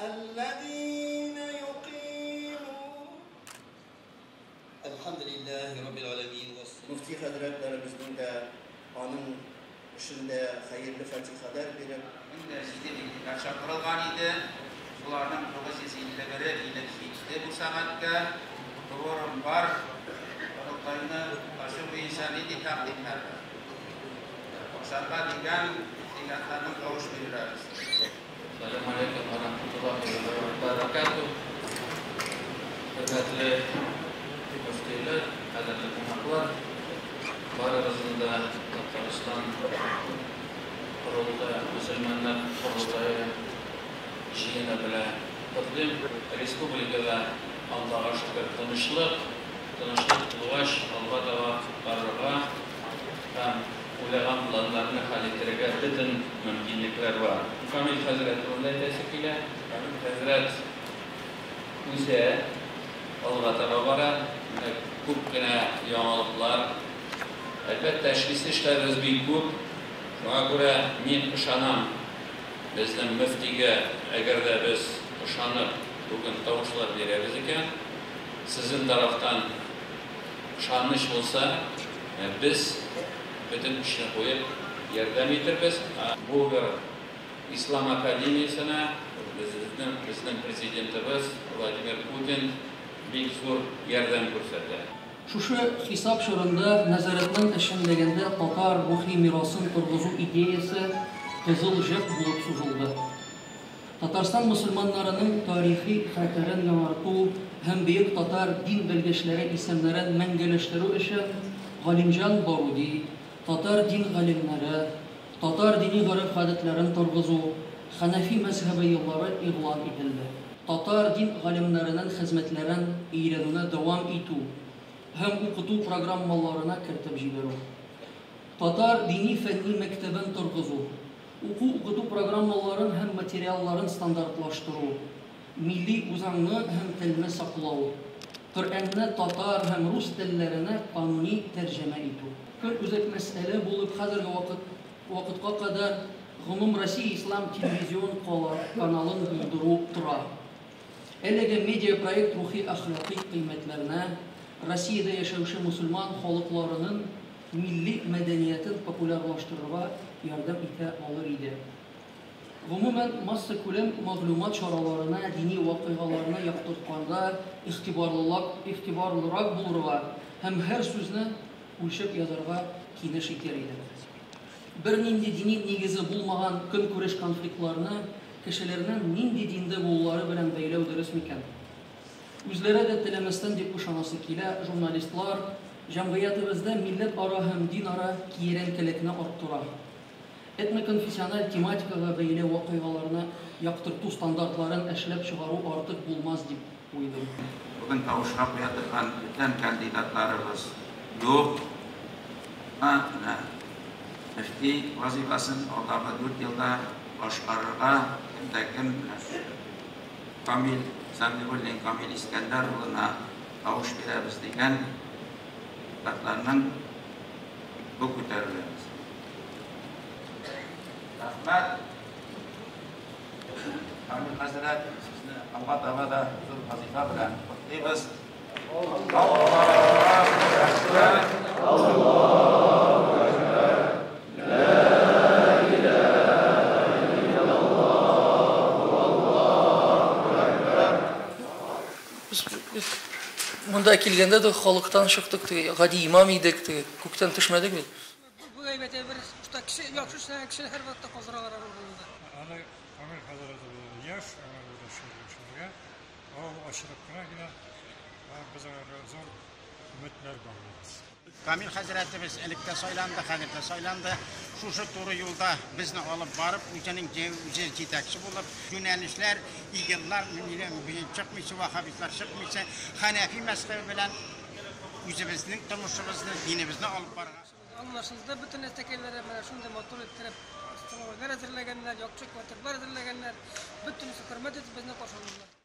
الذين يقيمون الحمد لله رب العالمين. Мөфти хәзрәтләребезнең дә аның эшендә хәерле фатихалар биреп, 1007 делегат чакырылган иде. Шуларның 951-е килеп җитте бу сәгатькә. Кворум бар. Корылтайны ачу буенча нинди тәкъдимнәр бар? Ачарга дигән делегатларның тавыш бирәбез. Сәлам алейкум ва рахматуллахи ва баракатуh. Хөрмәтле мөфтиләр, кадерле кунаклар, барыгызны да Татарстан корылтае, мөселманнар корылтае җыены белән котлыйм. Республикада Аллага шөкер тынычлык, тынычлык булгач, алга таба барырга һәм уйлаган планнарны хәл итәргә бөтен мөмкинлекләр бар. Камил хәзрәт турында әйтәсе килә. Камил хәзрәт үсә, алга таба бара. Менә күп кенә яңалыклар. Әлбәттә, эшлисе эшләребез бик күп. Шуңа күрә мин ышанам, безнең мөфтигә, әгәр дә без ышанып бүген тавышлар бирәбез икән, сезнең тарафтан ышаныч булса, без бөтен көчне куеп ярдәм итербез. Болгар Ислам академиясенә безнең президентыбыз Владимир Путин бик зур ярдәм күрсәтә. Шушы хисап чорында нәзарәтнең эшчәнлегендә татар рухи мирасын торгызу идеясе кызыл җеп булып сузылды. Татарстан мөселманнарының тарихи хәтерен яңарту һәм бөек татар дин белгечләре исемнәрен мәңгеләштерү өчен Галимҗан Баруди, татар дин галимнәре, татар дини гореф-гадәтләрен торгызу, Хәнәфи мәзһәбе еллары игълан ителде. Татар дин галимнәренең хезмәтләрен өйрәнүне дәвам итү һәм укыту программаларына кертеп җибәрү. Татар дини фәнни мәктәбен торгызу, уку-укыту программаларын һәм материалларын стандартлаштыру, милли үзаңны һәм телне саклау, Коръәнне татар һәм рус телләренә кануни тәрҗемә итү. Көн үзәк мәсьәлә булып хәзерге вакытка кадәр Гомумроссия ислам телевизион каналын булдыру тора. Әлеге медиа проект рухи әхлакый кыйммәтләренә, Россиядә яшәүче мөселман халыкларының милли мәдәниятен популярлаштырырга ярдәм итә алыр иде. Гомумән, массакүләм мәгълүмат чараларына дини вакыйгаларны яктыртканда игътибарлырак булырга һәм һәр сүзне үлчәп язарга киңәш итәр идем. Бернинди дини нигезе булмаган көнкүреш конфликтларны кешеләрнең нинди диндә булулары белән бәйләү дөрес микән? Үзләре дә теләмәстән дип ышанасы килә, журналистлар җәмгыятебездә милләтара һәм динара киеренкелекне арттыра. Этноконфессиональ тематикага бәйле вакыйгаларны яктырту стандартларын эшләп чыгару артык булмас дип уйлыйм. Бүген тавышка куя торган бүтән кандидатларыбыз юк. Менә мөфти вазифасын алдагы 4 елда башкарырга кем дә кем Камил Сәмигуллин Камил Искәндәр улына тавыш бирәбез дигән депутатларның бу күтәреләбез. Рәхмәт. Камил хәзрәт, сезне алга таба да зур вазифа белән котлыйбыз. Аллаһу әкбәр. Аллаһу әкбәр. Ла илаһа иллаллаһ, Аллаһу әкбәр. Без монда килгәндә дә халыктан чыктык, теге гади имам идек, теге күктән төшмәдек бит. Бу әйбәт әйбер, уста кеше, яхшы эшләгән кешене һәрвакытта калдыралар урынында. Аны Камил хәзрәт яшь, аңа эшләргә, ул ачылып кына килә. Без аңарга зур өметләр баглыйбыз. Камил хәзрәтебез элек тә сайланды, хәзер дә сайланды. Шушы туры юлда безне алып барып, үзенең үзе җитәкче булып, юнәлешләр, игеллар чыкмыйча, ваххабитлар чыкмыйча, Хәнәфи мәзһәбе белән үзебезнең тормышыбызны, динебезне алып барырга. Аңлашылды бөтен нәрсәкәйләре, менә шундый матур иттереп столовойлар әзерләгәннәр, яхшы квартирлар әзерләгәннәр, бөтенесе хөрмәт итеп безне каршыладылар.